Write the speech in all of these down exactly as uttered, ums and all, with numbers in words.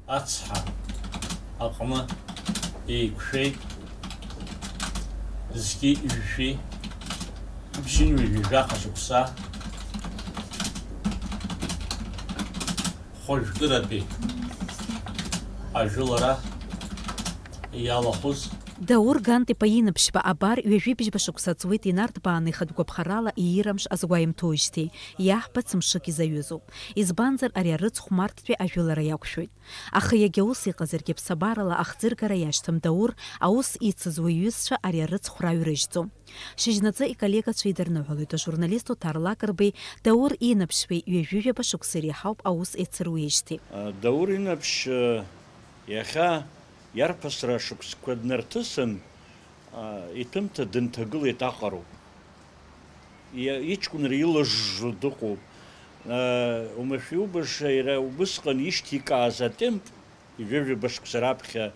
Ацҳа аҟны еиқәшәеит зқьи жәшәи ԥшьынҩажәи жәаха шықәса хәажәкыратәи ажәылара иалахәыз. Даур Гант-иԥа Инаԥшьба абар ҩажәи бжьба шықәса ҵуеит инарҭбааны ихатә гәаԥхарала иирамш азгәаимҭоижьҭеи, иаҳбац мшык изаҩызоуп. Избанзар, ари арыцхә Марттәи ажәылара иақәшәоит. Аха иагьа ус иҟазаргьы, ԥсабарала ахӡыргара иашьҭам Даур аус ицыз уи иҩызцәа ари арыцхә раҩрыжьӡом. Шьыжьнаҵы иколлегацәа идырныҳәалоит ажурналист Оҭар Лакрбеи, Даур Инаԥшьбеи ҩажәи жәаба шықәса иреиҳауп аус еицыруеижьҭеи. Даур Инаԥшь иахьа иарԥысра шықәсқәа днарҭысын, иҭәымҭа дынҭагылеит аҟароуп. Иа-, иҷкәынра илыжжо дыҟоуп. Уамашәа иубаша иара убысҟан ишьҭикааз атемп, ҩажәа башықәса раԥхьа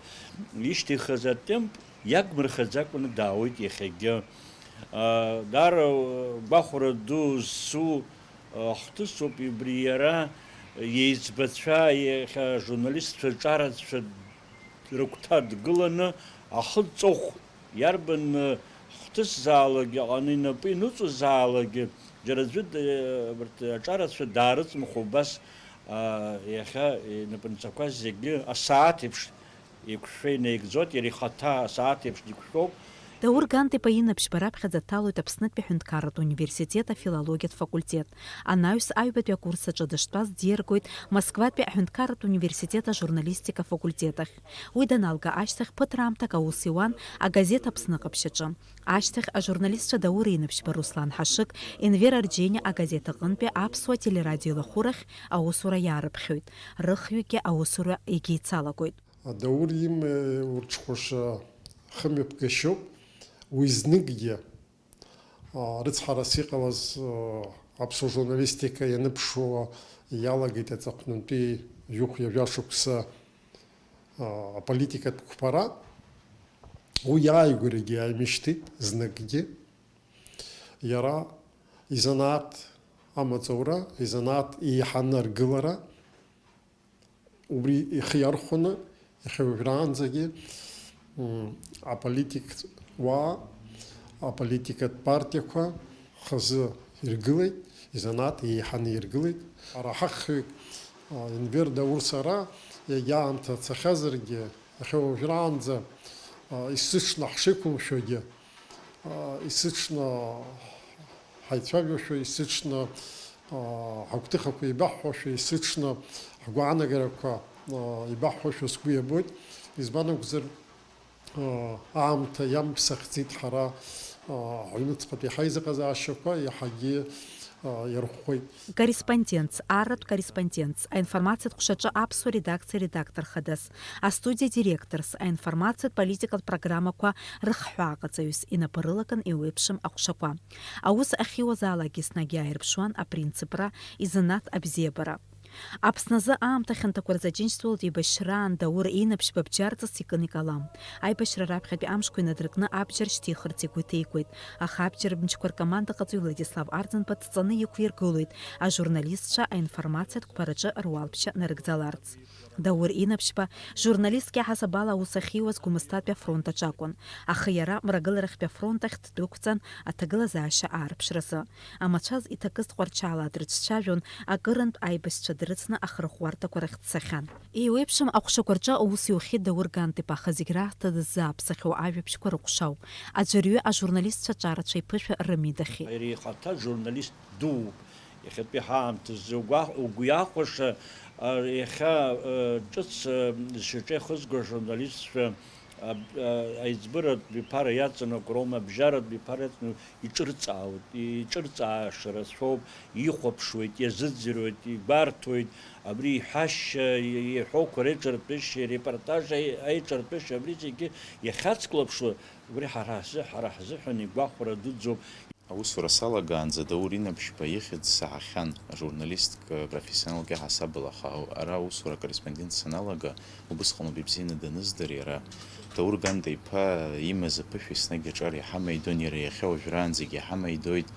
ишьҭихыз атемп иагмырхаӡакәаны даауеит иахьагьы. Даара гәахәара ду зцу хҭысуп, убри иара иеиҵбацәа, иахьа ажурналистцәа ҿарацәа рыгәҭа дгыланы ахы ҵыхә иарбан хҭысзаалакгьы аҟаны инапы иныҵозаалакгьы, џьара аӡәы д-, абарҭ аҿарацәа даарыҵмхуа убас, а, иахьа инапынҵақәа зегьы асааҭ еиԥш еиқәшәшәа инаигӡоит, иара ихаҭа асааҭ еиԥш диқәшәоуп. Даур Гант-иԥа Инаԥшьба раԥхьаӡа дҭалоит Аԥснытәи аҳәынҭқарратә университет афилологиатә факультет. Анаҩс аҩбатәи акурс аҿы дыштәаз диаргоит Москватәи аҳәынҭқарратә университет ажурналистика факультет ахь. Уи даналга ашьҭахь ԥыҭраамҭак аус иуан агазеҭ Аԥсны ҟаԥшь аҿы. Ашьҭахь ажурналистцәа Даур Инаԥшьба, Руслан Ҳашыг, Енвер Арџьениа агазеҭ аҟынтәи аԥсуа телерадиоеилахәырахь аусура иаарыԥхьоит. Рыхҩыкгьы аусура егьицалагоит. Даур имаиа урҽхәаша хымҩаԥгашьоуп, уи зныкгьы, а, рыцҳарас иҟалаз, а, аԥсуа журналистика ианыԥшуа иалагеит аҵыхәтәантәи жәохә-ҩажәа шықәса, а, аполитикатә қәԥара. Уи иааигәарагьы ааимышьҭит зныкгьы. Иара изанааҭ амаҵура, изанааҭ еиҳаны аргылара, убри ихы иархәаны, иахьа уажәраанӡагьы, м, аполитик уаа, аполитикатә партиақәа хазы иргылеит, изанааҭ еиҳаны иргылеит. Ҳара ҳахҩык, а, Енвер Даур сара, иагьа аамҭа цахьазаргьы, иахьа уажәраанӡа, а, исзыҽны ҳшеиқәымшәогьы, а, исыҽны ҳаицәажәошәа, исыҽны, аа, ҳагәҭыхақәа еибаҳҳәошәа, исыҽны ҳгәаанагарақәа, аа, еибаҳҳәошәа сгәы иабоит. Избан акәзар, аа, аамҭа иамԥсахӡеит ҳара, аа, ҳҩнуҵҟатәи ҳаизыҟазаашьақәа иаҳагьы, аа, иарӷәӷәеит. Корреспондентс, арратә корреспондентс, аинформациатә ҟәшаҿы аԥсуа редакциа редактор хадас, астудиа директорс, аинформациатә политикатә программақәа рыхҳәааҟаҵаҩыс инапы рылаган еиуеиԥшым аҟәшақәа. Аус ахьиуазаалакгьы еснагь иааирԥшуан апринципра, изанааҭ абзиабара. Аԥсны азы аамҭа хьанҭақәа рзы Аџьынџьтәылатә еибашьраан Даур Инаԥшьба бџьарҵас икын икалам. Аибашьра раԥхьатәи амшқәа инадыркны абџьар шьҭихырц игәы иҭеикуеит, аха абџьар мчқәа ркомандаҟаҵаҩ Владислав Арӡынба дҵаны иқәиргылоит ажурналистцәа аинформациатә қәԥараҿы руалԥшьа нарыгӡаларц. Даур Инаԥшьба журналистк иаҳасаб ала аус ахьиуаз Гәымсҭатәи афронт аҿы акәын, аха иара Мрагыларахьтәи афронт ахь ддәықәҵан аҭагылазаашьа аарԥшразы. Амацәаз иҭакыз Тҟәарчалаа дрыҿцәажәон, акырынтә аибашьцәа дрыцны ахырӷәӷәарҭақәа рахь дцахьан. Еиуеиԥшым аҟәшақәа рҿы аус иухьеит Даур Гант-иԥа, аха зегь раасҭа дыззааԥсахьоу ажәабжьқәа рыҟәшауп. Аӡәырҩы ажурналистцәа ҿарацәа иԥышәа рымидахьеит. Иара ихаҭа журналист дууп. Иахьатәи ҳаамҭазы угәа-, угәы иахәаша, а, иахьа, а, ҿыц, а, зшьаҿа ихызго ажурналистцәа, а, а, аиҵбыратә биԥара иаҵанакуа роума, абжьаратә биԥара иаҵанакуа, иҿырҵаауеит, иҿырҵааша рацәоуп, ихәаԥшуеит, иазыӡырҩуеит, игәарҭоит, абри иҳәашьа, и-, иҳәоуқәа реиҿартәышьа, ирепортаж аи-, аиҿартәышьа, абри зегьы иахьацклаԥшуа, убри ҳара ҳзы-, ҳара ҳзыҳәан игәахәара дуӡӡоуп. Аусура салагаанӡа Даур Инаԥшьба ихьӡ саҳахьан, журналистк профессионалк иаҳасабала, аха ара аусура акорреспондент саналага, убысҟаноуп ибзианы даныздыр иара. Даур Гант-иԥа имаз аԥышәа еснагь аҿар иҳамаидон, иара иахьа уажәраанӡагь иҳамаидоит.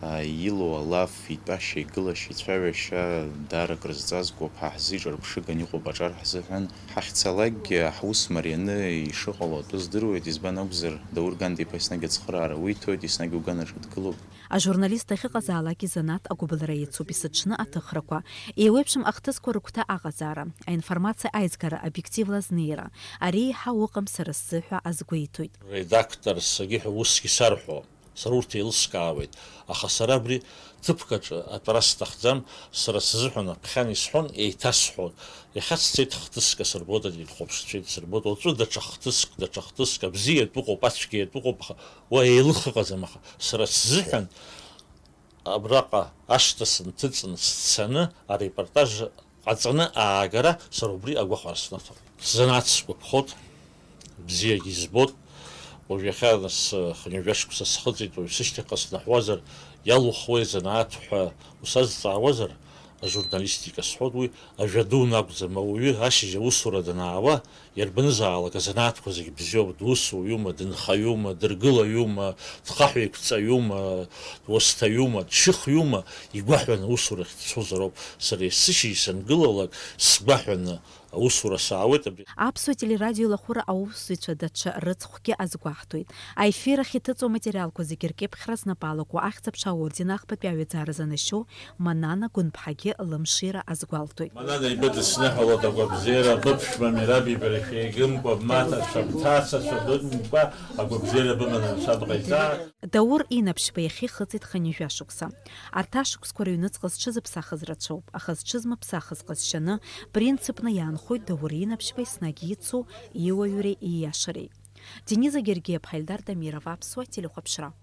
Илоу алаф, итәашьа, игылашьа, ицәажәашьа даара крызҵазкуа ԥҳа ҳзы иҿырԥшыганы иҟоуп аҿар ҳзыҳәан. Ҳахьцалакгьы, ҳус марианы ишыҟало атәы здыруеит, избан акәзар, Даур Ганда-иԥа еснагь ацхыраара уиҭоит, еснагь угәанаҿы дгылоуп. Ажурналист дахьыҟазаалак изанааҭ агәыбылра иацуп, есыҽны аҭыхрақәа. Еиуеиԥшым ахҭысқәа рыгәҭа аҟаҵара, аинформациа аизгара, обиективла азнеира, ари еиҳау ыҟам сара сзы ҳәа азгәеиҭоит. Редактор сагьы ҳәа усгьы сарҳәо, сара урҭ еилыскаауеит, аха сара абри ҭыԥк аҿы атәара сҭахӡам, сара сзыҳәан аԥхьан исҳәон, еиҭасҳәон. Иахьа сцеит хҭыск асырбоит, ателехәаԥшцәа еидсырбоит, уаҵәы даҽа хҭыск, даҽа хҭыск, абзиатә ыҟоуп, ацәгьатә ыҟоуп, аха уа еилых ыҟаӡам, аха сара сзыҳәан абраҟа ашҭа сынҭыҵын сцаны арепортаж ҟаҵаны аагара сара убри агәахәара снаҭоит. Сзанааҭ сгәаԥхоит, бзиагьы избоит. Уажә иахьа нас хынҩажәа шықәса схыҵит, уажә сышьҭахьҟа снаҳәуазар, иалухуеи азанааҭ ҳәа усазҵаауазар, ажурналистика сҳәоит, уи ажәа дуны акәӡам, ауаҩы ашьыжь аусура данаауа, иарбанызаалак азанааҭқәа зегь бзиоуп, дусуҩума, дынхаҩума, дыргылаҩума, дхаҳә еиқәҵаҩума, дуасҭаҩума, дшьыхҩума, игәаҳәаны аусурахь дцозароуп. Сара есышьыжь сангылалак, сгәаҳәаны аусура саауеит абри. Аԥсуа телерадио лахәыра аусзуҩцәа даҽа рыцхәгьы азгәаҳҭоит. Аефир ахь иҭыҵуа аматериалқәа зегьы ркьыԥхьра знапы алаку Ахьӡ-аԥша аорден ахԥатәи аҩаӡара занашьоу Манана Гәынԥҳагьы лымшира азгәалҭоит. Манана ибыдысныҳәалоит агәабзиара, быԥшәма Мераб ибарашәа иагымкәа, бмаҭацәа, бҭацацәа бымкәа, агәабзиара быманы анцәа бҟаиҵа. Даур Инаԥшьба иахьа ихыҵит хынҩажәа шықәса. Арҭ ашықәсқәа рыҩныҵҟа зҽызыԥсахыз рацәоуп, аха зҽызмыԥсахыз ҟазшьаны, принципны иаанхоит Даур Инаԥшьба еснагь ицу иуаҩреи ииашареи. Дениза Гергиева, Ҳаилдар Дамиров, Аԥсуа телехәаԥшра.